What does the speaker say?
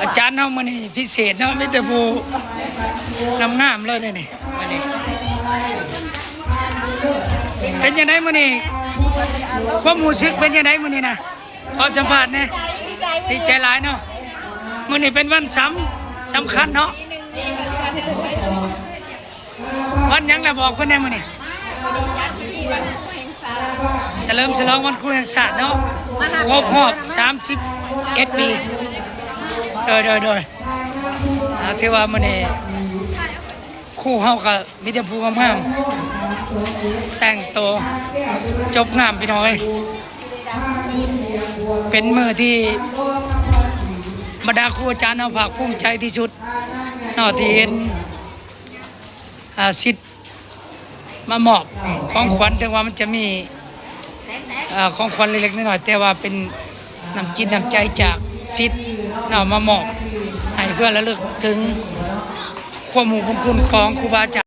ອາຈານເຮົາມື້ນີ້ພິເສດເນາະ ມີແຕ່ຜູ້ງາມໆເລີຍເດ້ນີ້ ມື້ນີ້ ເປັນຈັ່ງໃດມື້ນີ້ ຄວາມຮູ້ສຶກເປັນຈັ່ງໃດມື້ນີ້ນະ? ຂໍສຳພາດແດ່. ດີໃຈຫຼາຍເນາະ ມື້ນີ້ເປັນວັນສຳ ສຳຄັນເນາະ. ວັນຫຍັງລະ ບອກເພິ່ນແດ່ມື້ນີ້? ສະເຫຼີມສະຫຼອງວັນຄູແຫ່ງຊາດເນາະ ຄົບຮອບສາມສິບເອັດປີ. ໂດຍ ໂດຍ ໂດຍ ອ່າ ຖືວ່າມື້ນີ້ຄູເຮົາກໍມີແຕ່ຜູ້ງາມໆ ແຕ່ງໂຕຈົບງາມ ພີ່ນ້ອງເອີຍ. ເປັນມື້ທີ່ບັນດາຄູອາຈານເຮົາພາກພູມໃຈທີ່ສຸດເນາະ ທີ່ເຫັນ ອ່າ ສິດມາມອບຂອງຂວັນ ເຖິງວ່າມັນຈະມີ ອ່າ ຂອງຂວັນເລັກໆນ້ອຍໆ ແຕ່ວ່າເປັນນ້ຳຈິດນ້ຳໃຈຈາກສິດເນາະ ມາມອບໃຫ້ເພື່ອລະລຶກເຖິງຄວາມຮູ້ບຸນຄຸນຂອງຄູບາອາຈານ.